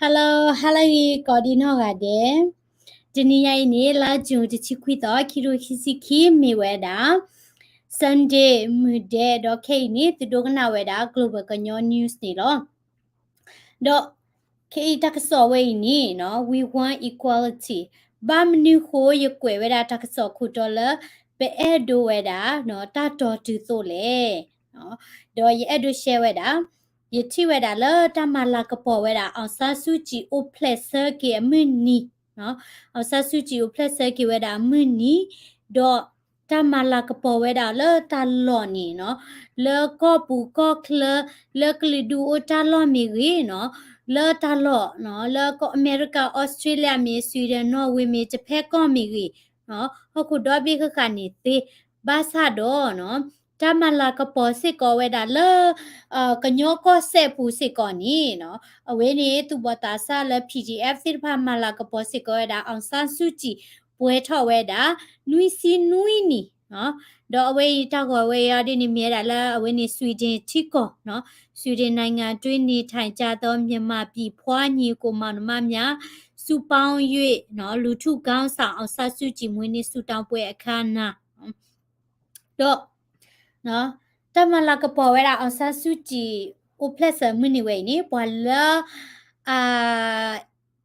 Hello, hello ဂ့ၤ ကိးဒံနီၢ်ဂၤဒဲး, တနံၤညါအံၤန့ၣ် လါယူၤ တဆံခွံသီ ခံကထိခံဆံခံ မ့ၢ်ဝဲဒၣ် Sunday မုၢ်ဒဲး ဒီးခဲအံၤန့ၣ် သုဒိကနၣ်ဝဲဒၣ် Global ကညီ News န့ၣ်လီၤ. ဒီးခဲအံၤတၢ်ကစီၣ်ဝဲအံၤန့ၣ်နီၤ We want equality, ဘၣ်မနုၤဃိယကွဲးဝဲဒၣ်တၢ်ကစီၣ်ခိၣ်တီလၢ ပအဲၣ်ဒိးဝဲဒၣ် တၢ်တီတုၤသိးလဲၣ်. ဒီးယအဲၣ်ဒိး share ဝဲဒၣ် ယထံၣ်ဝဲဒၣ်လၢတၢ်မၤလၤကပီၤဝဲဒၣ် အောင်ဆန်းစုကြည် အိၣ်ဖျဲၣ်ဆၢက့ၤအမုၢ်နံၤ, အောင်ဆန်းစုကြည် အိၣ်ဖျဲၣ်ဆၢက့ၤဝဲဒၣ်အမုၢ်နံၤ, ဒီးတၢ်မၤလၤကပီၤဝဲဒၣ်လၢတၢ်လီၢ်န့ၣ်နီၤ, လၢကီၢ်ပူၤကီၢ်ချၢ လၢကလုာ်ဒူၣ်အိၣ်တၢ်လီၢ်မ့ၢ်ဂ့ၤနီၤ, လၢတၢ်လီၢ်နီၤ လၢကီၢ်အမဲရကၤ Australia မ့ၢ် Sweden နီၣ်ဝ့ မ့ၢ် Japan ကီၢ်မ့ၢ်ဂ့ၤ, ဟီၣ်ခိၣ်ဒီဘ့ၣ်ဃၣ်ဃၣ်န့ၣ်သ့, ဘၣ်ဆၣ်ဒီးနီၤ တၢ်မၤလၤကပီၤစ့ၢ်ကီးဝဲဒၣ်လၢ ကညီကီၢ်စဲၣ်ပူၤစ့ၢ်ကီးန့ၣ်နီၤ, အဝဲန့ၣ်သူၣ်ဘီၣ်သးစၢ်လၢ P D F သ့ၣ်တဖၣ်မၤလၤကပီၤစ့ၢ်ကီးဝဲဒၣ် အောင်ဆန်းစုကြည် ပှဲၤထီၣ်ဝဲဒၣ် နွံဆံနွံနံၣ်နီၤ, ဒီးအဝဲအံၤတၢ်ဂီၤဝဲအံၤဒ်န့ၣ် မ့ၢ်ဝဲဒၣ်လၢအဝဲန့ၣ် Sweden ထံကီၢ်နီၤ, Sweden နိုင်ငံတွင်းနေထိုင်ကြသော မြန်မာပြည်ဖွားညီကိုမောင်နှမများ စုပေါင်း၍နီၤ လူထုခေါင်းဆောင် အောင်ဆန်းစုကြည် မွေးနေ့ဆုတောင်းပွဲအခမ်းအနာ် ဒီး တၢ်မၤလၤကပီၤဝဲဒၣ် အောင်ဆန်းစုကြည် အိၣ်ဖျဲၣ်ဆၢမုၢ်နံၤဝဲအံၤန့ၣ် ပှၤလၢ အ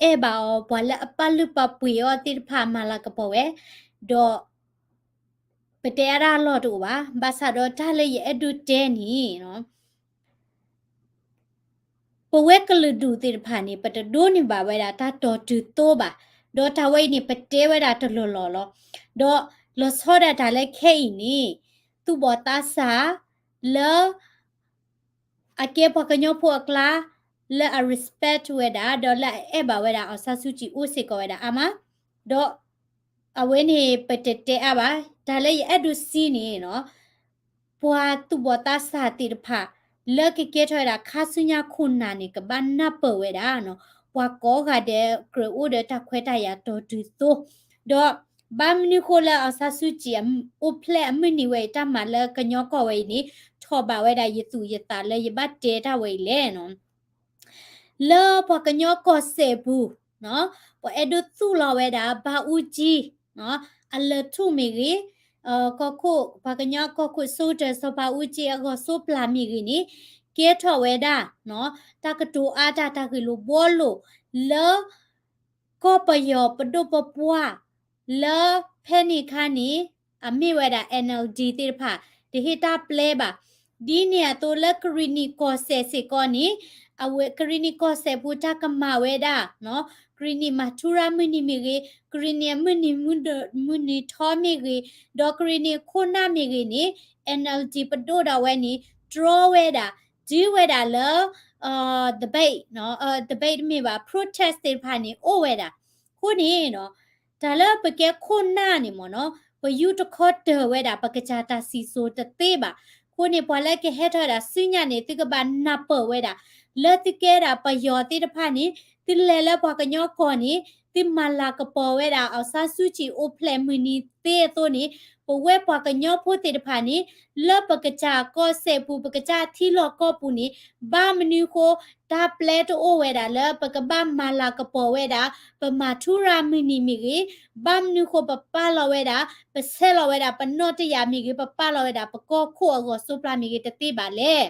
အဲၣ်ဘၣ်အီၤ ပှၤလၢအပာ်လုၢ်ပာ်ပှ့ၤအီၤသ့ၣ်တဖၣ်မၤလၤကပီၤဝဲ, ဒီး ပတဲအါဒၣ်အလီၢ်တအိၣ်ဘၣ်. ဘၣ်ဆၣ်ဒီးတၢ်လၢယအဲၣ်ဒိးတဲန့ၣ် ပဝဲကလုာ်ဒူၣ်သ့ၣ်တဖၣ်န့ၣ် ပတဒိးန့ၢ်ဘၣ်ဝဲဒၣ်တၢ်တီတုၤသိးဘၣ်. ဒီးတၢ်ဝဲအံၤန့ၣ် ပတဲဝဲဒၣ်တလီၢ်လီၢ်လီၤ. ဒီးလီၤဆီဒၣ်တၢ်လၢခဲအံၤန့ၣ် သူၣ်ဘီၣ်သးစၢ်လၢ အကဲပှၤကညီဖိအကျါ လၢအ respect ဝဲဒၣ် ဒီးလၢအအဲၣ်ဘၣ်ဝဲဒၣ် အောင်ဆန်းစုကြည် အိၣ်စ့ၢ်ကီးဝဲဒၣ်အါမး, ဒီး အဝဲန့ၣ်ပတတဲအါဘၣ်. တၢ်လၢယအဲၣ်ဒိးစံးန့ၣ်နီၤ ပှၤသူၣ်ဘီၣ်သးစၢ်သ့ၣ်တဖၣ် လၢကကဲထီၣ်ဝဲဒၣ်ခါဆူညါခိၣ်နၢ်န့ၣ် ကဘၣ်နၢ်ပၢၢ်ဝဲဒၣ်နီၤ ပှၤကိးဂၤဒဲးကြၢးအိၣ်ဒီးတၢ်ခွဲးတၢ်ယာ်တီတုၤသိး, ဒီးဘၣ်မနုၤဃိလၢ အောင်ဆန်းစုကြည် အိၣ်ဖျဲၣ်အမုၢ်နံၤဝဲအံၤ တၢ်မၤလၢကညီကီၢ်ဝဲအံၤန့ၣ် ထီၣ်ဘးဝဲဒၣ်ယသူၣ်ယသးလၢယဘၣ်တဲတၢ်ဝဲအံၤလဲၣ်နီၤ. လၢပှၤကညီကီၢ်စဲၣ်ပူၤ ပှၤအဲၣ်ဒိးသူၣ်လီၤဝဲဒၣ် ဘၣ်အူကၠံ အလၢၢ်ထူၣ်မ့ၢ်ဂ့ၤ, ကီၢ်ခိၣ် ပှၤကညီကီၢ်ခိၣ် စိကတၢၢ်စီၤဘၣ်အူကၠံအဂီၢ်စိပျၢ်မ့ၢ်ဂ့ၤန့ၣ် ကဲထီၣ်ဝဲဒၣ် တၢ်ကတိၤအါတၢ် တၢ်ဂ့ၢ်လိာ်ဘှီလိာ် လၢ ကီၢ်ပယီၤပဒိၣ်ပပှၢ် လၢဖဲန့ၣ်အခါန့ၣ် အမ့ၢ်ဝဲဒၣ် N L D သ့ၣ်တဖၣ် တဟ့ၣ်တၢ်ပျဲဘၣ်. ဒ်န့ၣ်အသိးလၢကရံၣ်နံၣ်ကီၢ်စဲၣ်စ့ၢ်ကီးန့ၣ် အဝဲကရံၣ်နံၣ်ကီၢ်စဲၣ်ပူၤတၢ်ကမၣ်ဝဲဒၣ် ကရံၣ်နံၣ်မၤထူရၤမုၢ်နံၤမ့ၢ်ဂ့ၤ, ကရံၣ်နံၣ်အမုၢ်နံၤမုၢ်နံၤထီမ့ၢ်ဂ့ၤ, ဒီးကရံၣ်နံၣ်ခိၣ်နၢ်မ့ၢ်ဂ့ၤန့ၣ် N L D ပဒိၣ်ဒီးဝဲန့ၣ် တြီဝဲဒၣ် တုၤဝဲဒၣ်လၢ debate, debate တမ့ၢ်ဘၣ် protest သ့ၣ်တဖၣ်န့ၣ် အိၣ်ဝဲဒၣ်. အဃိန့ၣ် တၢ်လၢပကဲခိၣ်နၢ်န့ၣ်မ့ၢ်နီၤ ပယူတခီတၢၢ်ဝဲဒၣ် ပကစၢ်တၢ်စံၣ်စိၤတသ့ဘၣ်. အဃိန့ၣ် ပှၤလၢကဟဲထီၣ်ဝဲဒၣ်ဆူညါန့ၣ် သုကဘၣ်နၢ်ပၢၢ်ဝဲဒၣ် လၢသုကဲဒၣ်ပယီၤသ့ၣ်တဖၣ်န့ၣ် သုလဲၤလၢပှၤကညီကီၢ်န့ၣ် သုမၤလၤကပီၤဝဲဒၣ် အောင်ဆန်းစုကြည် အိၣ်ဖျဲၣ်မုၢ်နံၤသ့အသိးန့ၣ် ပဝဲပှၤကညီဖိသ့ၣ်တဖၣ်န့ၣ် လၢပကစၢ်ကီၢ်စဲၣ်ပူၤ ပကစၢ်ထံလီၢ်ကီၢ်ပူၤန့ၣ် ဘၣ်မနုၤဃိ တၢ်ပျဲတအိၣ်ဝဲဒၣ်လၢ ပကဘၣ်မၤလၤကပီၤဝဲဒၣ် ပမၤထူရၤမုၢ်နံၤမ့ၢ်ဂ့ၤ, ဘၣ်မနုၤဃိပပာ်လီၤဝဲဒၣ် ပဆဲးလီၤဝဲဒၣ် ပနီၣ်တယာ်မ့ၢ်ဂ့ၤ, ပပာ်လီၤဝဲဒၣ် ပကီၢ်ခိၣ်အဂီၢ်စိပျၢ်မ့ၢ်ဂ့ၤ တသ့ဘၣ်လဲၣ်.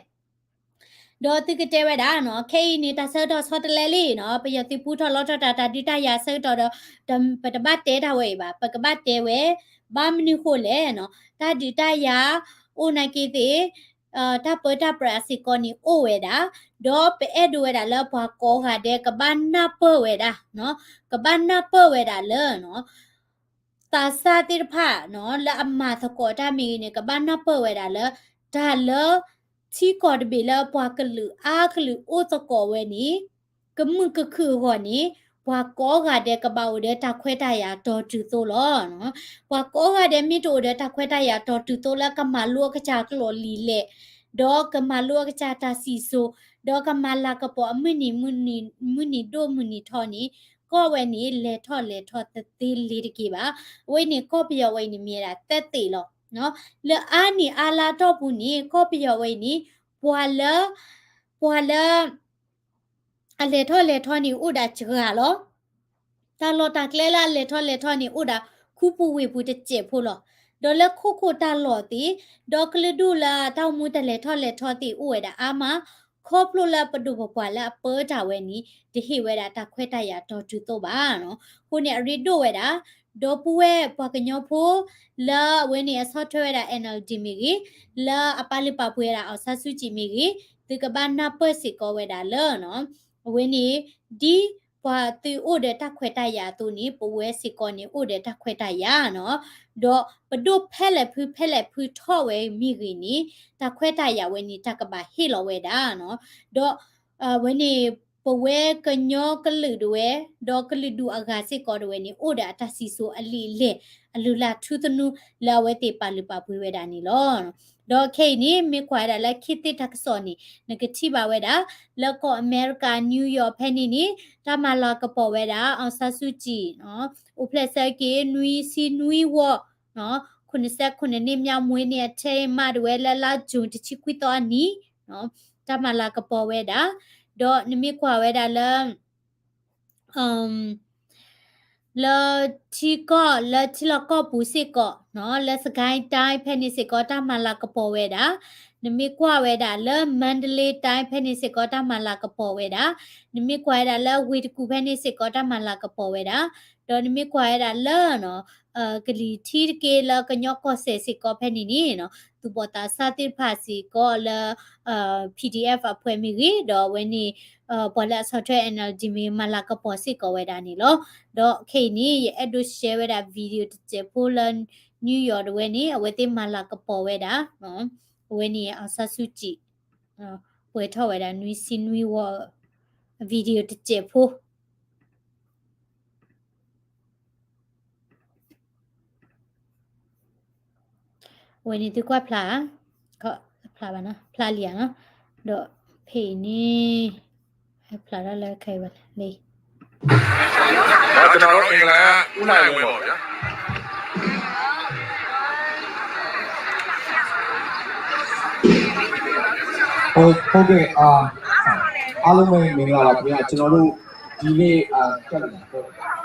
ဒီးသုကတဲဝဲဒၣ်နီၤ ခဲအံၤန့ၣ် တၢ်ဆၢကတီၢ်ဆီတလဲလံနီၤ, ပယီၤသုးပူထီၣ်လီထီၣ်တၢ် တၢ်ဒုးတၢ်ယၤဆၢကတီၢ်ဒီး ပတဘၣ်တဲတၢ်ဝဲအံၤဘၣ်, ပကဘၣ်တဲဝဲ ဘၣ်မနုၤဃိလဲၣ်နီၤ, တၢ်ဒုးတၢ်ယၤ အိၣ်နာ်က့သ့ၣ် တၢ်ပၢတၢ်ပြးစ့ၢ်ကီးန့ၣ်အိၣ်ဝဲဒၣ်, ဒီးပအဲၣ်ဒိးဝဲဒၣ်လၢပှၤကိးဂၤဒဲးကဘၣ်နၢ်ပၢၢ်ဝဲဒၣ်, ကဘၣ်နၢ်ပၢၢ်ဝဲဒၣ်လၢ သးစၢ်သ့ၣ်တဖၣ်နီၤ လၢအမၤသကိးတၢ်မ့ၢ်ဂ့ၤန့ၣ် ကဘၣ်နၢ်ပၢၢ်ဝဲဒၣ်လၢ တၢ်လၢ ထံကီၢ်တဘ့ၣ်လၢပှၤကလုာ်အါကလုာ်အိၣ်သကိးဝဲန့ၣ် ကမုာ်ကခုၣ်အဂီၢ်န့ၣ် ပှၤကိးဂၤဒဲးကဘၣ်အိၣ်ဒီးတၢ်ခွဲးတၢ်ယာ်တီၤတုၤသိးလီၤ. ပှၤကိးဂၤဒဲးမ့ၢ်တအိၣ်ဒီးတၢ်ခွဲးတၢ်ယာ်တီၤတုၤသိးလၢကမၤလိအကစၢ်ကျိာ်လံာ်လဲၢ်, ဒီးကမၤလိအကစၢ်တၢ်စံၣ်စိၤ, ဒီးကမၤလၤကပီၤအမုၢ်နံၤ မုၢ်နံၤဒိၣ်မုၢ်နံၤထီန့ၣ် ကီၢ်ဝဲန့ၣ် လဲၤထီၣ်လဲၤထီၣ်တသ့လ့ၤတက့ၢ်ဘၣ်. အဝဲန့ၣ် ကီၢ်ပယီၤဝဲအံၤန့ၣ် မ့ၢ်ဝဲဒၣ်သၢသ့ၣ်လီၤ. လၢအါနံၣ်အါလါတီၢ်ပူၤန့ၣ် ကီၢ်ပယီၤဝဲအံၤန့ၣ် ပှၤလၢ ပှၤလၢ အလဲၤထီၣ်လဲၤထီန့ၣ်အိၣ်ဒၣ်စှၤလီၤ. တၢ်လီၢ်တၢ်ကျဲလၢအလဲၤထီၣ်လဲၤထီန့ၣ် အိၣ်ဒၣ်ခူပူၤဝ့ၢ်ပူၤတစဲးဖိလီၤ. ဒီးလၢခိခိၣ်တၢ်လီၢ်သ့ၣ်, ဒီးကလုာ်ဒူၣ်လၢတၢ်အိၣ်မူတၢ်လဲၤထီၣ်လဲၤထီသ့ၣ်အိၣ်ဝဲဒၣ်အါမး, ခီဖျိလၢပဒိၣ်ပပှၢ်လၢအပၢတၢ်ဝဲန့ၣ် တဟ့ၣ်ဝဲဒၣ်တၢ်ခွဲးတၢ်ယာ်တီၤတုၤသိးဘၣ်နီၤ. အဃိန့ၣ်အရ့ဒိၣ်ဝဲဒၣ်, ဒီပုၢ်ဝဲၢ်ပှၤကညီဖိ လၢအဝဲန့ၣ်အဆီၣ်ထွဲဝဲဒၣ် NLD မ့ၢ်ဂ့ၤ, လၢအပာ်လုၢ်ပာ်ပှ့ၤဝဲဒၣ် အောင်ဆန်းစုကြည် မ့ၢ်ဂ့ၤ, သုကဘၣ်နၢ်ပၢၢ်စ့ၢ်ကီးဝဲဒၣ်လၢ အဝဲန့ၣ် ဒ်ပှၤသုးအိၣ်ဒီးတၢ်ခွဲးတၢ်ယာ်အသိးန့ၣ် ပဝဲစ့ၢ်ကီးန့ၣ်အိၣ်ဒီးတၢ်ခွဲးတၢ်ယာ်နီၤ. ဒီးပဒိၣ်ဖဲလဲၣ်ဖုဖဲလဲၣ်ဖုထီၣ်ဝဲမ့ၢ်ဂ့ၤန့ၣ် တၢ်ခွဲးတၢ်ယာ်ဝဲန့ၣ် တၢ်ကဘၣ်ဟ့ၣ်လီၤဝဲဒၣ်နီၤ. ဒီး အဝဲန့ၣ် ပဝဲကညီကလုာ်ဒၣ်ဝဲ, ဒီးကလုာ်ဒူၣ်အဂၤစ့ၢ်ကီးဒၣ်ဝဲန့ၣ် အိၣ်ဒီးအတၢ်စံၣ်စိၤအလံာ်အလဲၢ် အလုၢ်အလၢ်ထူသနူ လၢအဝဲသ့ၣ်ပာ်လုၢ်ပာ်ပှ့ၤဝဲဒၣ်န့ၣ်လီၤ. ဒီးခဲအံၤန့ၣ် မ့ၢ်ကွၢ်ဝဲဒၣ်လၢခ့သ့ၣ်တၢ်ကစီၣ်န့ၣ် နကထံၣ်ဘၣ်ဝဲဒၣ် လၢကီၢ်အမဲရကၤ New York ဖဲန့ၣ်န့ၣ် တၢ်မၤလၤကပီၤဝဲဒၣ် အောင်ဆန်းစုကြည် အိၣ်ဖျဲၣ်ဆၢက့ၤ နွံဆံနွံဝီ ခုနစ်ဆယ့်ခုနစ်နှစ်မြောက်မွေးနေ့ အထိမ်းအမှတ်ဒၣ်ဝဲလၢလါ June တဆံခွံသီအနံၤ တၢ်မၤလၤကပီၤဝဲဒၣ်, ဒီးနမ့ၢ်ကွၢ်ဝဲဒၣ်လၢ လၢထံကီၢ်လၢထံလီၢ်ကီၢ်ပူၤစ့ၢ်ကီး လၢ စစ်ကိုင်းတိုင်း ဖဲန့ၣ်စ့ၢ်ကီးတၢ်မၤလၤကပီၤဝဲဒၣ်, နမ့ၢ်ကွၢ်ဝဲဒၣ်လၢ မန္တလေးတိုင်း ဖဲန့ၣ်စ့ၢ်ကီးတၢ်မၤလၤကပီၤဝဲဒၣ်, နမ့ၢ်ကွၢ်ဝဲဒၣ်လၢဝ့ၢ်တကူၣ်ဖဲန့ၣ်စ့ၢ်ကီးတၢ်မၤလၤကပီၤဝဲဒၣ်, ဒီးနမ့ၢ်ကွၢ်ဝဲဒၣ်လၢ ကလံၤထံးတက့ၢ်လၢကညီကီၢ်စဲၣ်စ့ၢ်ကီးဖဲန့ၣ်န့ၣ် သူၣ်ဘီၣ်သးစၢ်သ့ၣ်တဖၣ်စ့ၢ်ကီးလၢ PDF အဖှဲးမ့ၢ်ဂ့ၤ, ဒီးအဝဲန့ၣ် ပှၤလၢအဆီၣ်ထွဲ NLD မ့ၢ်မၤလၤကပီၤစ့ၢ်ကီးဝဲဒၣ်န့ၣ်လီၤ. ဒီးခဲအံၤန့ၣ် ယအဲၣ်ဒိး share ဝဲဒၣ် video တစဲးဖိလၢ New York ဒၣ်ဝဲန့ၣ် အဝဲသ့ၣ်မၤလၤကပီၤဝဲဒၣ် အဝဲန့ၣ် အောင်ဆန်းစုကြည် ပှဲၤထီၣ်ဝဲဒၣ်နွံဆံနွံဝီ video တစဲးဖိ အဝဲန့ၣ်သုကွၢ်ဖျါ, ဖျါဘၣ်နီၤ, ဖျါလံဧါနီၤ, ဒီးဖဲအံၤန့ၣ် ဖျါထီၣ်လၢခဲအံၤဘၣ်လံ. ကျွန်တော်တို့ England ဦးနိုင်ဝင်းပေါ့ဗျာ. ဟုတ်ကဲ့, အာ, အားလုံးပဲ မင်္ဂလာပါခင်ဗျာ. ကျွန်တော်တို့ ဒီနေ့, အာ,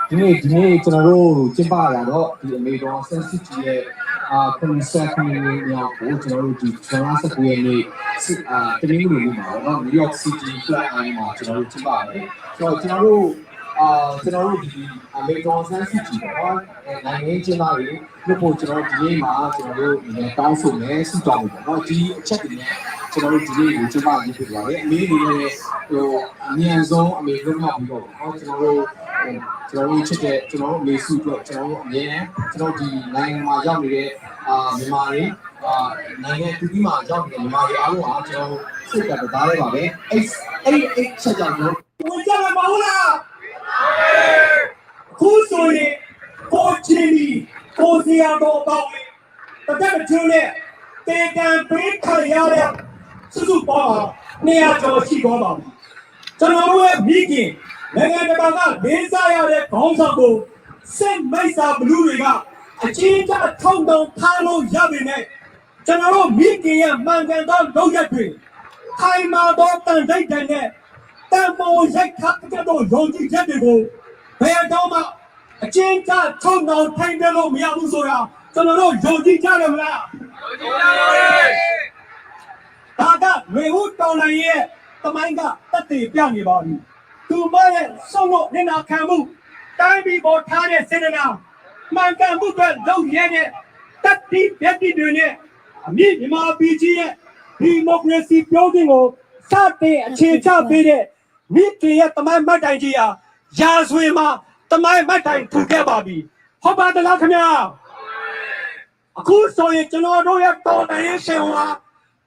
ဒီနေ့, ဒီနေ့ကျွန်တော်တို့ကျင်းပရတာတော့ ဒီအမေဒေါ်အောင်ဆန်းစုကြည်ရဲ့, အာ, ခုနစ်ဆယ့်ခုနစ်နှစ်မြောက်ကို ကျွန်တော်တို့ဒီဇွန်လဆယ့်ကိုးရက်နေ့, အာ, တနင်္ဂနွေနေ့မှာပေါ့နော်, New York City Flatiron မှာ ကျွန်တော်တို့ကျင်းပပါတယ်. ဆိုတော့ကျွန်တော်တို့, အာ, ကျွန်တော်တို့ဒီအမေဒေါ်အောင်ဆန်းစုကြည်ပေါ့နော်, နိုင်ငံရေးအကျဉ်းသားတွေလွှတ်ဖို့ ကျွန်တော်တို့ဒီနေ့မှာ ကျွန်တော်တို့အနေနဲ့တောင်းဆိုမယ်, ဆုတောင်းမယ်ပေါ့နော်. ဒီအချက်တွေနဲ့ကျွန်တော်တို့ဒီနေ့ကိုကျင်းပတာဖြစ်ပါတယ်. အမေအနေနဲ့လည်း, ဟို, အမြန်ဆုံးအမေလွတ်မြောက်ပြီးတော့ပေါ့နော်, ကျွန်တော်တို့, ဟို, ကျွန်တော်တို့ချစ်တဲ့ကျွန်တော်တို့အမေစုအတွက် ကျွန်တော်တို့အမြဲတမ်း, ကျွန်တော်ဒီနိုင်ငံမှာရောက်နေတဲ့, အာ, မြန်မာတွေ, အာ, နိုင်ငံအသီးသီးမှာရောက်နေတဲ့မြန်မာတွေအားလုံးဟာကျွန်တော်တို့စိတ်ဓာတ်တစ်သားတည်းပါပဲ. အဲ့, အဲ့, အဲ့ချက်ကြောင့်ကျွန်တော်တို့ဝင်ကြမှာမဟုတ်လား? အခုဆိုရင်, ကိုချစ်နီ, ကိုဇေယျာသော်အပါအဝင်, တစ်သက်တစ်ကျွန်းနဲ့, တေတံပေးခံရတဲ့, စုစုပေါင်းဟာ, နှစ်ရာကျော်ရှိသွားပါပြီ. ကျွန်တော်တို့ရဲ့မိခင်, နိုင်ငံတကာကလေးစားရတဲ့ခေါင်းဆောင်ကို, စစ်မိစ္ဆာဘလူးတွေက, အကျဉ်းချထုတ်နှောင်ထားလို့ရပေမဲ့, ကျွန်တော်တို့မိခင်ရဲ့မှန်ကန်သောလုပ်ရပ်တွေ, ခိုင်မာသောသံဓိဌာန်နဲ့, တန်ဖိုးရိုက်ခတ်တဲ့ယုံကြည်ချက်တွေကို, ဘယ်တော့မှအကျဉ်းချထုတ်နှောင်ထိန်းသိမ်းလို့မရဘူးဆိုတာ, ကျွန်တော်တို့ယုံကြည်ကြတယ်မလား? ယုံကြည်ကြပါတယ်. ဒါကနွေဦးတော်လှန်ရေးရဲ့သမိုင်းကသက်သေပြနေပါပြီ. သူမရဲ့စွန့်လွှတ်နစ်နာခံမှု, တိုင်းပြည်ပေါ်ထားတဲ့စေတနာ, မှန်ကန်မှုအတွက်လုပ်ရဲတဲ့သတ္တိဗျတ်တိတွေနဲ့, အမိမြန်မာပြည်ကြီးရဲ့ဒီမိုကရေစီပြောင်းခြင်းကိုစတင်အခြေချပေးတဲ့မိခင်ရဲ့သမိုင်းမှတ်တိုင်ကြီးဟာ, ရာဇဝင်မှာသမိုင်းမှတ်တိုင်ထူခဲ့ပါပြီ. ဟုတ်ပါသလားခင်ဗျာ? အခုဆိုရင်ကျွန်တော်တို့ရဲ့တော်လှန်ရေးရှင်ဟောဟာ,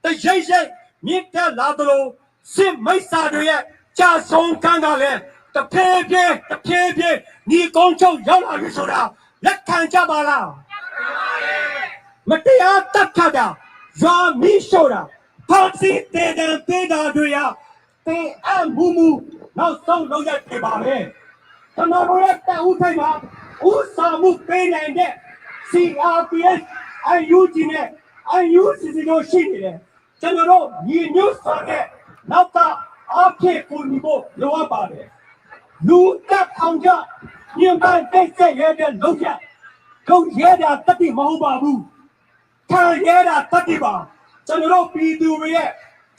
တရိပ်ရိပ်မြင့်တက်လာသလို, စစ်မိစ္ဆာတွေရဲ့ကျဆုံးခန်းကလည်း, တဖြည်းဖြည်း, တဖြည်းဖြည်း, ညီကုန်းချုပ်ရောက်လာပြီဆိုတာ, လက်ခံကြပါလား? မတရားတပ်ဖြတ်တာ, ရွာမီးရှို့တာ, ဖမ်းဆီးသေဒဏ်ပေးတာတွေဟာ, သေအံ့မူမူ, နောက်ဆုံးလုပ်ရပ်တွေပါပဲ. ကျွန်တော်တို့ရဲ့တပ်ဦးထိပ်မှာ, ဦးဆောင်မှုပေးနိုင်တဲ့, CRPH, NUG နဲ့, NUCC တို့ရှိနေတယ်. ကျွန်တော်တို့ညီညွတ်စွာနဲ့, နောက်ထပ် အားဖြင့် ကူညီဖို့ လိုအပ်ပါတယ်။ လူသတ်ထောင်ချ ညှဉ်းပန်းနှိပ်စက်ရဲတဲ့ လုပ်ရပ်၊ လုပ်ရဲတာ သက်သေမဟုတ်ပါဘူး။ ခံရဲတာ သက်သေပါ။ ကျွန်တော်တို့ ပြည်သူတွေရဲ့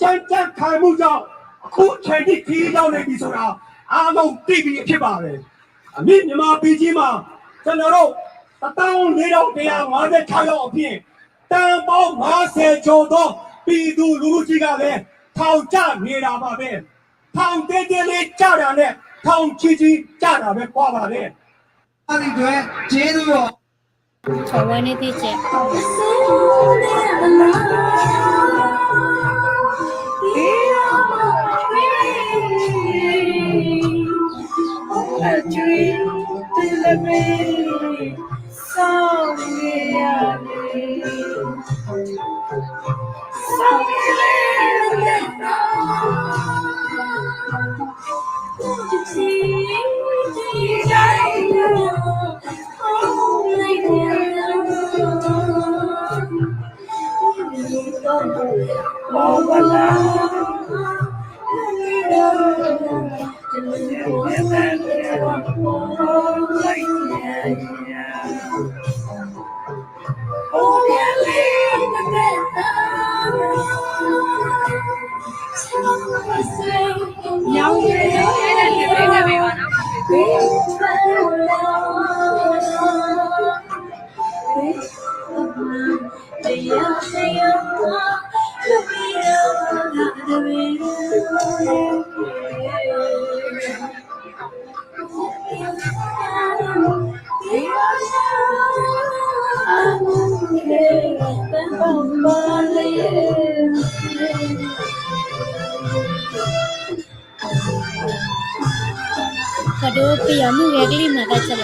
ကြမ်းတမ်းခံမှုကြောင့် အခုအချိန်ထိ ခရီးရောက်နေပြီဆိုတာ အားလုံးသိပြီးဖြစ်ပါတယ်။ အမိမြန်မာပြည်ကြီးမှာ ကျွန်တော်တို့ တစ်သောင်းလေးထောင်တစ်ရာငါးဆယ့်ခြောက်ယောက်အပြင် တန်ပေါင်းငါးဆယ်ကျော်သော ပြည်သူလူထုကြီးကလည်း ထောင်ကျနေတာပါပဲ။ ထောင်သေးသေးလေးကျတာနဲ့ ထောင်ကြီးကြီးကျတာပဲကွာပါတယ်။ အဲ့ဒီအတွက်ကျေးဇူးတော် အဝဲန့ၣ်သ့ၣ်ကဲ ပဒိပယီၤမုၣ်ဂဲၤကလံၣ်မၤတၢ်ဆၢလ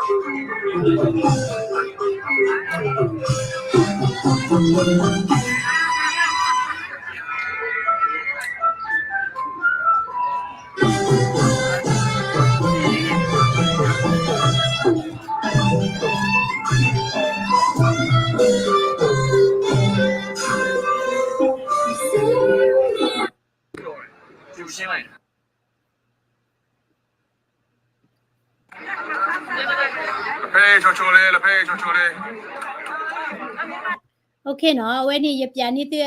ီၤ လဖဲဆိဆိလ့ လဖဲဆိဆိလ့ OK နီၤ, အဝဲန့ၣ် ယပျးန့ၢ်သု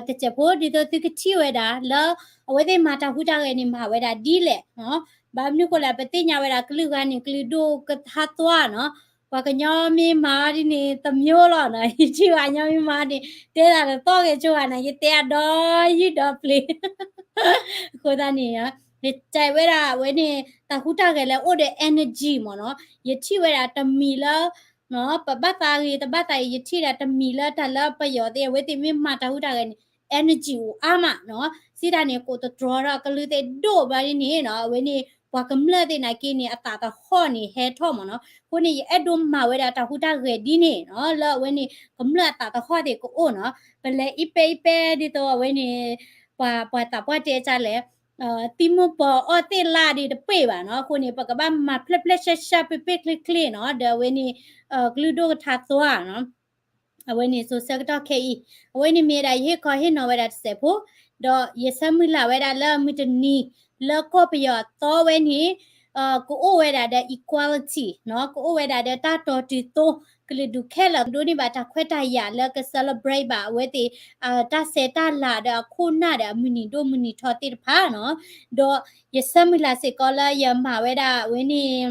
တစဲးဖိ ဒ်သိးသုကထံၣ်ဝဲဒၣ်လၢ အဝဲသ့ၣ်မၤတၢ်ဟူးတၢ်ဂဲၤန့ၣ် မၤဝဲဒၣ်ဒ်လဲၣ်နီၤ. ဘၣ်မနုၤဃိလဲၣ် ပသ့ၣ်ညါဝဲဒၣ် ကလုာ်ဂၤန့ၣ် ကလုာ်ဒိၣ်ကထါသွါနီၤ. ပှၤကညီမ့ၢ်မၤဒ်န့ၣ် တမံၤလီၤနီၤ. ယထံၣ်ဘၣ်ညီမ့ၢ်မၤန့ၣ် တဲဒၣ်တသီၣ်ဂဲၤဆိဘၣ်နီၤ, ယတဲအဒီယုၢ်ဒီပျ့ၤ အဃိသတးန့ၣ် ယတဲဝဲဒၣ်အဝဲန့ၣ် တၢ်ဟူးတၢ်ဂဲၤလၢအိၣ်ဒီး energy မ့ၢ်နီၤ. ယထံၣ်ဝဲဒၣ်တမံၤလၢ ပဘၣ်သးဂ့ၤတဘၣ်သးအံၤ ယထံၣ်ဒၣ်တမံၤလၢတၢ်လၢပယီၤသ့ၣ် အဝဲသ့ၣ်မ့ၢ်မၤတၢ်ဟူးတၢ်ဂဲၤန့ၣ် energy အိၣ်အါမးနီၤ. စံးတၢ်န့ၣ် ကိးတတြီဒီးကလုာ်သ့ၣ်ဒိၣ်ဘၣ်ဒ်န့ၣ်နီၤ. အဝဲန့ၣ် ပှၤကမျၢၢ်သ့ၣ်နာ်က့န့ၣ် အသးသဟီၣ်န့ၣ်ဟဲထီၣ်မ့ၢ်နီၤ. အဃိန့ၣ် ယအဲၣ်ဒိးမၤဝဲဒၣ်တၢ်ဟူးတၢ်ဂဲၤဒ်န့ၣ်နီၤ လၢအဝဲန့ၣ် ကမျၢၢ်အသးသဟီၣ်သ့ၣ်ကအိၣ်နီၤ. ပလဲၤအံၤပဲအံၤပဲဒ်သိးအဝဲန့ၣ် ပှၤ ပှၤသးပှၢ်တဲကလဲၣ် သံမိၢ်ပှၢ်အီၣ်သ့ၣ်လၢ်ဒံးတပှဲၤဘၣ်နီၤ. အဃိန့ၣ် ပကဘၣ်မၤဖျဲးဖျဲးရှဲရှဲ ပ့ၢ်ပ့ၢ်ချ့ချ့နီၤ ဒီးအဝဲန့ၣ် ကလုာ်ဒိၣ်ကထါသွါနီၤ. အဝဲန့ၣ် စိၤဆၢကတီၢ်ခဲအံၤ အဝဲန့ၣ်မ့ၢ်ဝဲဒၣ် ယဟ့ၣ်ခီဟ့ၣ်နီၤဝဲဒၣ်တစဲးဖိ ဒီးယဆၢမုၢ်လၢ်ဝဲဒၣ်လၢမုၢ်တနံၤ လၢကီၢ်ပယီၤအသီဝဲန့ၣ် ကအိၣ်ဝဲဒၣ်ဒီး equality နီၤ, ကအိၣ်ဝဲဒၣ်ဒီးတၢ်တီတုၤသိ ကလုာ်ဒူၣ်ခဲလၢာ် ဒိးန့ၢ်ဘၣ်တၢ်ခွဲးတၢ်ယာ်လၢက celebrate ဘၣ်အဝဲသ့ၣ် တၢ်ဆဲးတၢ်လၤဒီးအခိၣ်နၢ်ဒီးအမုၢ်နံၤဒိၣ်မုၢ်နံၤထီသ့ၣ်တဖၣ်နီၤ. ဒီးယဆၢမုၢ်လၢ်စ့ၢ်ကီးလၢယမၤဝဲဒၣ်အဝဲန့ၣ်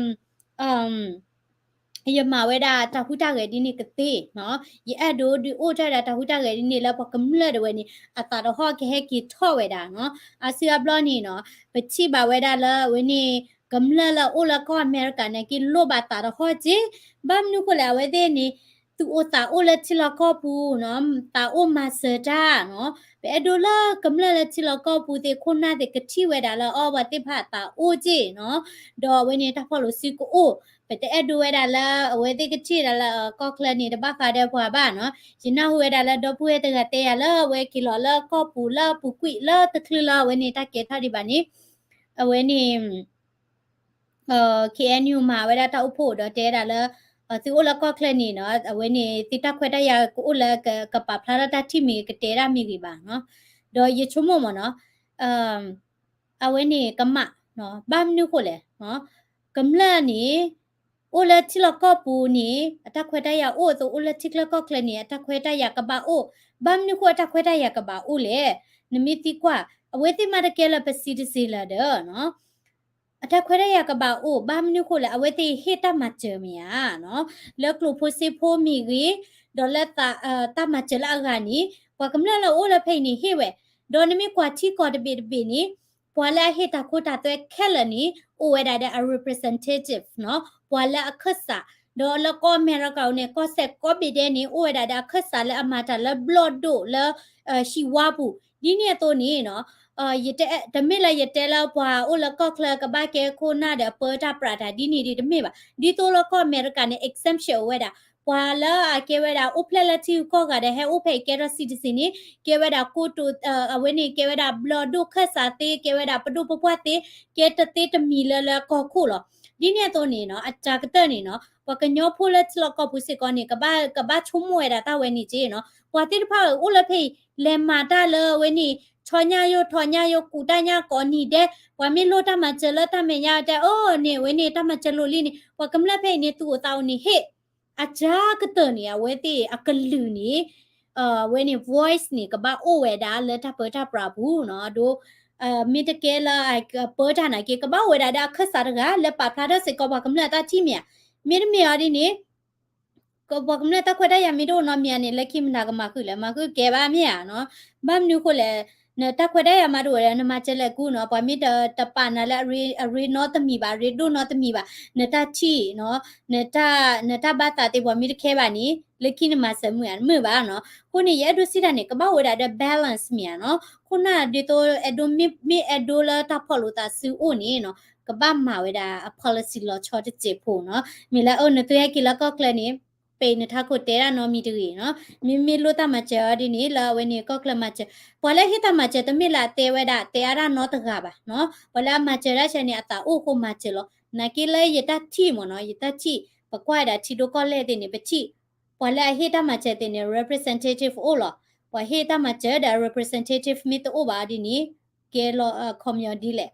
ယမၤဝဲဒၣ်တၢ်ဟူးတၢ်ဂဲၤဒ်န့ၣ်ကသ့နီၤ. ယအဲၣ်ဒိးဒုးအိၣ်ထီၣ်ဝဲဒၣ်တၢ်ဟူးတၢ်ဂဲၤဒ်န့ၣ်လၢပှၤကမျၢၢ်ဒၣ်ဝဲန့ၣ် အသးတဟီၣ်ကဟဲက့ၤထီၣ်ဝဲဒၣ်နီၤ. အါစုအါဘျီန့ၣ်နီၤ ပထံၣ်ဘၣ်ဝဲဒၣ်လၢအဝဲန့ၣ် ကမျၢၢ်လၢအအိၣ်လၢကီၢ်အမဲရကၤနာ်က့ လိၣ်ဘၣ်သးတဟီၣ်က့ၤ ဘၣ်မနုၤဃိလဲၣ် အဝဲသ့ၣ်န့ၣ် သူၣ်အိၣ်သးအိၣ်လၢထံလီၢ်ကီၢ်ပူၤနီၤ, သးအိၣ်မၤစၢၤတၢ်နီၤ, ပအဲၣ်ဒိးလၢကမျၢၢ်လၢထံလီၢ်ကီၢ်ပူၤသ့ၣ် ခိၣ်နၢ်သ့ၣ်ကထံၣ်ဝဲဒၣ်လၢအီၤ ပှၤသ့ၣ်တဖၣ်သးအိၣ်က့ၢ်နီၤ, ဒီးအဝဲန့ၣ်တၢ်ဖီၣ်လိာ်စုကအိၣ်, ပတအဲၣ်ဒိးဝဲဒၣ်လၢအဝဲသ့ၣ်ကထံၣ်ဝဲဒၣ်လၢကီၢ်ချၢန့ၣ် တဘၣ်ဃးဒီးပှၤဘၣ်နီၤ. ယနၢ်ဟူဝဲဒၣ်လၢဒီပုၢ်ဝဲၢ်တဂၤတဲယၤလၢ အဝဲက့ၤလီၤလၢကီၢ်ပူၤလၢပူၤကွံာ်လၢတချုးလၢအဝဲန့ၣ်တၢ်ကဲထီၣ်ဒံးဘၣ်န့ၣ်, အဝဲန့ၣ် KNU မၤဝဲဒၣ်တၢ်အိၣ်ဖှိၣ်ဒီးတဲဒၣ်လၢ သုအိၣ်လၢကီၢ်ချၢန့ၣ်နီၤ, အဝဲန့ၣ်သုတၢ်ခွဲးတၢ်ယာ်ကအိၣ်လၢကပာ်ဖျါထီၣ်တၢ်ထံၣ်မ့ၢ်ဂ့ၤ ကတဲဒၣ်မ့ၢ်ဂ့ၤဘၣ်နီၤ. ဒီးယဆိကမိၣ်မ့ၢ်နီၤ, အဝဲန့ၣ်ကမၣ်, ဘၣ်မနုၤဃိလဲၣ်, ကမျၢၢ်န့ၣ် အိၣ်လၢထံလီၢ်ကီၢ်ပူၤန့ၣ် အတၢ်ခွဲးတၢ်ယာ်အိၣ်အသိး အိၣ်လၢထံချၢကီၢ်ချၢန့ၣ် အတၢ်ခွဲးတၢ်ယာ်ကဘၣ်အိၣ်, ဘၣ်မနုၤဃိအတၢ်ခွဲးတၢ်ယာ်ကဘၣ်အိၣ်လဲၣ်. နမ့ၢ်သံကွၢ် အဝဲသ့ၣ်မ့ၢ်တကဲလၢပ citizen လၢၤဒီး အတၢ်ခွဲးတၢ်ယာ်ကဘၣ်အိၣ် ဘၣ်မနုၤဃိလဲၣ် အဝဲသ့ၣ်ဟ့ၣ်တၢ်မၤစၢၤမ့ၢ်ဧါ, လၢကျိၣ်ဖိစ့ဖိမ့ၢ်ဂ့ၤ, ဒီးလၢ တၢ်မၤစၢၤလၢအဂၤန့ၣ် ပှၤကမျၢၢ်လၢအအိၣ်လၢဖဲအံၤန့ၣ်ဟ့ၣ်ဝဲ, ဒီးနမ့ၢ်ကွၢ်ထံကီၢ်တဘ့ၣ်တဘ့ၣ်န့ၣ် ပှၤလၢအဟ့ၣ်တၢ်ခိတၢ်သွဲခဲလၢာ်န့ၣ် အိၣ်ဝဲဒၣ်ဒီးအ representative နီၤ, ပှၤလၢအခၢၣ်စး, ဒီးလၢကီၢ်အမဲရကၤန့ၣ် ကီၢ်စဲၣ်ကိးဘ့ၣ်ဒဲးန့ၣ် အိၣ်ဝဲဒၣ်ဒီးအခၢၣ်စးလၢအမၤတၢ်လၢဘျီၣ်ဒိၣ်လၢ ဟံၣ်ဝါပူၤ, ဒ်န့ၣ်အသိးန့ၣ်နီၤ, တမ့ၢ်လၢယတဲလၢပှၤအိၣ်လၢကီၢ်ချၢကဘၣ်ကဲခိၣ်နၢ်ဒီးပၢတၢ်ပြးတၢ်ဒ်န့ၣ်ဒ်တမ့ၢ်ဘၣ်. ဒ်သိးလၢကီၢ်အမဲရကၤန့ၣ် exemption အိၣ်ဝဲဒၣ်, ပှၤလၢအကဲဝဲဒၣ်အိၣ်ဖျဲၣ်လၢထံဂုၤကီၢ်ဂၤဒီးဟဲအိၣ်ဖဲအံၤကဲထီၣ် citizen န့ၣ် ကဲဝဲဒၣ်ကိတိာ်, အဝဲန့ၣ်ကဲဝဲဒၣ်ဘျီၣ်ဒိၣ်ခၢၣ်စးသ့, ကဲဝဲဒၣ်ပဒိၣ်ပပှၢ်သ့, ကဲတသ့တမံၤလၢလၢကီၢ်ခိၣ်လီၤ. ဒ်န့ၣ်အသိးန့ၣ်နီၤ, အတၢ်ကတၢၢ်န့ၣ်နီၤ, ပှၤကညီဖိလၢထံလီၢ်ကီၢ်ပူၤစ့ၢ်ကီးန့ၣ် ကဘၣ်ဆိကမိၣ်ဝဲဒၣ်တၢ်ဝဲန့ၣ်က့နီၤ, ပှၤသ့ၣ်တဖၣ်အိၣ်လၢဖဲအံၤ လဲၤမၤတၢ်လၢအဝဲန့ၣ် ဆီညါယိ ထီညါယိ ကူးတၢ်ညါကိးနံၤဒဲး, ပှၤမ့ၢ်လိၣ်တၢ်မၤစၢၤလၢတၢ်မဲာ်ညါတဲ အိၣ်န့ၣ် အဝဲန့ၣ်တၢ်မၤစၢၤလိာ်လံန့ၣ် ပှၤကမျၢၢ်ဖဲအံၤန့ၣ် သူၣ်အိၣ်သးအိၣ်န့ၣ်ဟ့ၣ်, အတၢ်ကတၢၢ်န့ၣ် အဝဲသ့ၣ်အကလုာ်န့ၣ်, အဝဲန့ၣ် voice န့ၣ် ကဘၣ်အိၣ်ဝဲဒၣ်လၢတၢ်ပၢတၢ်ပြးပူၤနီၤ, အဒိ မ့ၢ်တကဲလၢအပၢတၢ်နာ်က့ ကဘၣ်အိၣ်ဝဲဒၣ်ဒီးအခၢၣ်စးတဂၤ လၢပာ်ဖျါထီၣ်စ့ၢ်ကီးပှၤကမျၢၢ်အတၢ်ထံၣ်မ့ၢ်ဧါ, မ့တမ့ၢ်အီၤဒ်န့ၣ် ပှၤကမျၢၢ်တၢ်ခွဲးတၢ်ယာ်မ့ၢ်တအိၣ်နီတမံၤဧါန့ၣ် လၢခံမတၤကမၤဃုာ်လဲၣ်, မၤဃုာ်ကဲဘၣ်မ့ၢ်ဧါနီၤ. ဘၣ်မနုၤဃိလဲၣ်, နတၢ်ခွဲးတၢ်ယာ်မ့ၢ်တအိၣ်ဒီး နမၤစၢၤလဲၣ်ကူနီၤ, ပှၤမ့ၢ်တပာ်နၤလၢအရ့နီတမံၤဘၣ်, အရ့ဒိၣ်နီတမံၤဘၣ်, နတၢ်ထံၣ်နီၤ, နတၢ်ဘၣ်သးသ့ၣ်ပှၤမ့ၢ်တခဲဘၣ်န့ၣ် လၢခံနမၤစၢၤမုာ်ဧါ, မုာ်ဘၣ်နီၤ. အဃိန့ၣ် ယအဲၣ်ဒိးစံးတၢ်န့ၣ် ကဘၣ်အိၣ်ဝဲဒၣ်ဒီး balance မ့ၢ်ဧါနီၤ. ခိၣ်နၢ်ဒ်သိးအဲၣ်ဒိး မ့ၢ်အဲၣ်ဒိးလၢတၢ်ဖီၣ်လိာ်သးစုအိၣ်န့ၣ်နီၤ, ကဘၣ်မၤဝဲဒၣ်အ policy လီၤဆီတစဲးဖိနီၤ. မ့ၢ်လၢအိၣ်နသုဟဲက့ၤလၢကီၢ်ချၢန့ၣ် ပနထးခိၣ်တဲဒၣ်နီတမံၤတဂ့ၤနီၤ. မ့မ့ၢ်လိၣ်တၢ်မၤစၢၤအီၤဒ်န့ၣ် လၢအဝဲန့ၣ်ကီၢ်ချၢမၤစၢၤ, ပှၤလၢဟ့ၣ်တၢ်မၤစၢၤတမ့ၢ်လၢအတဲဝဲဒၣ် တဲအါဒၣ်နီတဂၤဘၣ်နီၤ. ပှၤလၢအမၤစၢၤဒၣ်ဆဲန့ၣ် အသးအိၣ်အဃိမၤစၢၤလီၤ. နာ်က့လၢယတၢ်ထံၣ်မ့ၢ်နီၤ, ယတၢ်ထံၣ်, ပကွၢ်ဝဲဒၣ်ထံဒိၣ်ကီၢ်လဲၢ်သ့ၣ်န့ၣ် ပထံၣ် ပှၤလၢအဟ့ၣ်တၢ်မၤစၢၤသ့ၣ်န့ၣ် representative အိၣ်လီၤ. ပှၤဟ့ၣ်တၢ်မၤစၢၤဒီး representative မ့ၢ်တအိၣ်ဘၣ်ဒ်န့ၣ် ကဲလီၤအခီပညီဒ်လဲၣ်,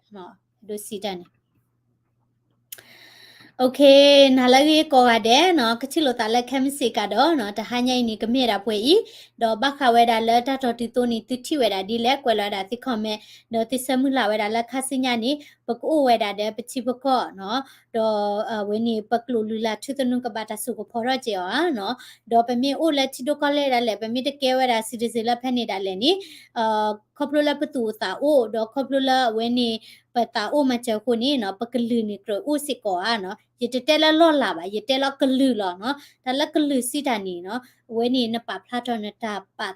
ဒိးစံးတၢ်န့ၣ် နၤလၢအဂ့ၤကိးဂၤဒဲးနီၤ, ကထံၣ်လိာ်သးလၢခဲမုၢ်ဆ့ၣ်ကဒီးနီၤ, တဟါညါအံၤန့ၣ် ကမ့ၢ်ဝဲဒၣ်ပှဲၤအံၤ, ဒီးဘၣ်ဃးဝဲဒၣ်လၢတၢ်တီၤတုၤသိန့ၣ် သုထံၣ်ဝဲဒၣ်ဒ်လဲၣ် ကွဲးလီၤဝဲဒၣ်သု comment, ဒီးသုဆၢမုၢ်လၢ်ဝဲဒၣ်လၢခါဆူညါန့ၣ် ပကအိၣ်ဝဲဒၣ်ဒီးပထံပကီၢ်နီၤ, ဒီးအဝဲန့ၣ် ပကျိာ်လုၢ်လၢ်ထူသနူကဘၣ်တၢ်စိာ်ကဖီထီၣ်က့ၤအီၤဧါနီၤ, ဒီးပမ့ၢ်အိၣ်လၢထံဒိၣ်ကီၢ်လဲၢ်ဒၣ်လဲာ် ပမ့ၢ်တကဲဝဲဒၣ် citizen လၢဖဲန့ၣ်ဒၣ်လဲာ်န့ၣ် ခီဖျိလၢပသူၣ်အိၣ်သးအိၣ် ဒီးခီဖျိလၢအဝဲန့ၣ် ပသးအိၣ်မၤစၢၤအဃိန့ၣ်နီၤ ပကလုာ်န့ၣ်ကြၢးအိၣ်စ့ၢ်ကီးဧါနီၤ. ယတတဲလၢလီၢ်လၤဘၣ်, ယတဲလၢကလုာ်လီၤနီၤ. တၢ်လၢကလုာ်စံးတၢ်န့ၣ်နီၤ အဝဲန့ၣ်နပာ်ဖျါထီၣ် နတၢ်ဘၣ်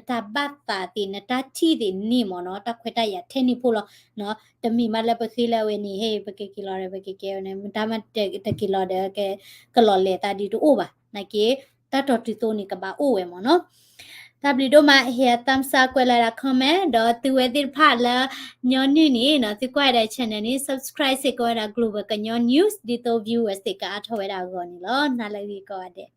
သးသ့ၣ် နတၢ်ထံၣ်သ့ၣ်န့ၣ်မ့ၢ်နီၤ တၢ်ခွဲးတၢ်ယာ်ထဲန့ၣ်ဖိလီၤနီၤ. တမ့ၢ်မးလၢပဃ့လၢအဝဲန့ၣ် ဟဲ ပကက့ၤလီၤဒီး ပကကဲဝဲန့ၣ် မတၤမးတက့ၤလီၤဒီး ကလီၤလဲၤသးဒ်တအိၣ်ဘၣ်. နာ်က့ တၢ်တီၤတုၤသိန့ၣ် ကဘၣ်အိၣ်ဝဲမ့ၢ်နီၤ. တၢ်ဘျုးဒိၣ်မး ဟ့ၣ် thumbs up ကွဲးလီၤဝဲဒၣ် comment ဒီးသုဝဲသ့ၣ်တဖၣ်လၢညီနုၢ်န့ၣ်နီၤ သုကွၢ်ဝဲဒၣ် channel န့ၣ် subscribe စ့ၢ်ကီးဝဲဒၣ် Global ကညီ news ဒ်သိး viewers သ့ၣ်ကအါထီၣ်ဝဲဒၣ်အဂီၢ်န့ၣ်လီၤ. နၤလၢအဂ့ၤကိးဂၤဒဲး.